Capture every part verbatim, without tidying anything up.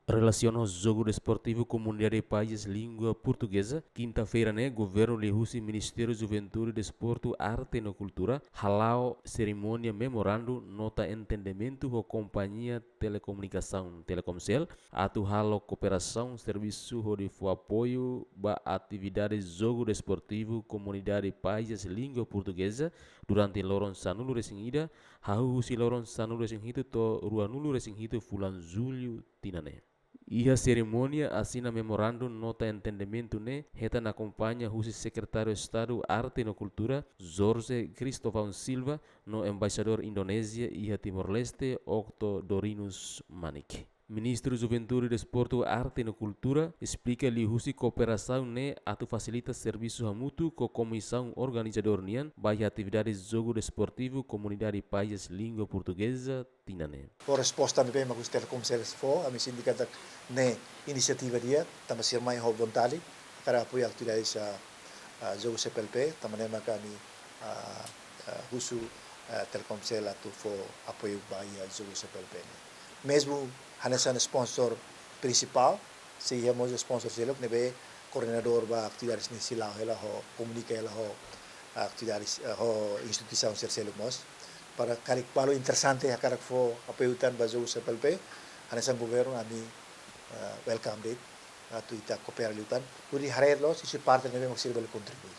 Relasiona ho jogu desportivu komunidade país língua portugeza, kinta-feira ne'e governu liuhusi Ministériu Juventude, Desportu, Arte no Kultura hala'o serimónia memorandu nota entendimentu ho kompañia telekomunikasaun Telkomcel atu halo kooperasaun servisu hodi fó apoiu ba atividade jogu desportivu komunidade país língua portugeza durante loron sanulu-resin-ida, hahú husi loron sanulu-resin-hitu to'o ruanulu-resin-hitu fulan jullu tinan ne'e. Iha serimónia asina memorandu nota entendimentu ne'e hetan akompaña husi Sekretáriu Estadu Arte no Kultura, Jorge Cristóvão Silva, no Embaixadór Indonézia iha Timor-Leste, Octo Dorinus Manik. Ministru Juventude, Desportu, Arte no Kultura esplika liuhusi kooperasaun ne'e atu fasilita servisu hamutuk ho komisaun organizadór nian ba iha atividade jogu desportivu komunidade país língua portugeza tinan ne'e. Ho resposta ne'ebé mak husi Telkomcel fó, ami sente katak ne'e inisiativa di'ak, tanba sira mai ho vontade, hakarak apoiu atividade sa, ah, jogu C P L P, tanba ne'e maka ami, ah, ah, husu, ah, Telkomcel atu fó apoiu ba iha jogu C P L P ne'e. Mezmu hanesan sponsor prinsipál, sei iha mós sponsor seluk ne'ebé koordenadór ba atividades ne'e sei la'o hela ho, komunika hela ho atividades, eh, ho instituisaun sira seluk mós. Para karik balu interesante hakarak fó apoiu tan ba jogu C P L P, hanesan governu ami, eh, welcome de'it, atu ita koopera liután. Hodi haree loos husi parte ne'ebé mak sira bele kontribui.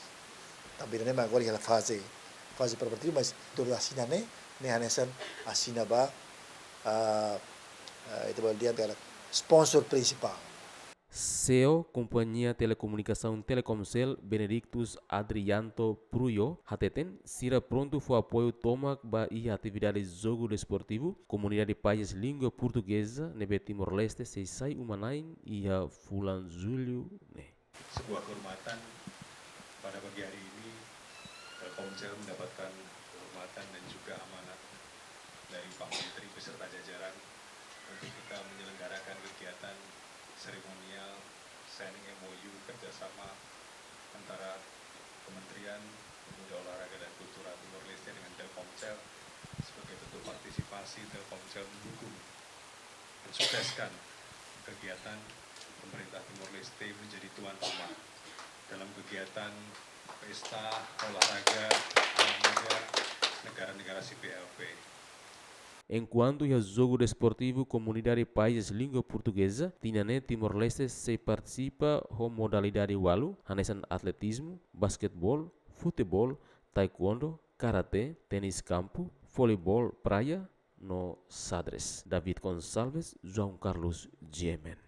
Tanba ne'e mak agora iha faze, faze preparativu, mas tuir asina ne'e, ne'e hanesan asina ba, ah, ah, ita bele dehan katak sponsor prinsipál. CEO Kompañia Telekomunikasaun Telkomcel, Benedictus Adrianto Pruyo, hateten sira prontu fó apoiu tomak ba iha atividade jogu desportivu komunidade país língua portugeza ne'ebé Timor-Leste sei sai uma-na'in iha fulan jullu ne'e. Sebuah kehormatan, pada pagi hari ini Telkomcel mendapatkan kehormatan dan juga amanat dari Pak Menteri beserta jajaran untuk kita menyelenggarakan kegiatan seremonial signing M O U kerjasama antara Kementerian Pemuda, Olahraga dan Kultura Timor Leste dengan Telkomcel sebagai bentuk partisipasi Telkomcel mendukung mensukseskan kegiatan pemerintah Timor Leste menjadi tuan rumah dalam kegiatan pesta olahraga anak muda negara-negara C P L P. Enkuantu iha jogu desportivu komunidade país língua portugeza, tinan ne'e Timor-Leste sei partisipa ho modalidade ualu, hanesan atletizmu, basketeból, futeból, taekwondo, karate, tenis kampu, voleibol praia, no xadrez. David Gonçalves, João Carlos, G M N.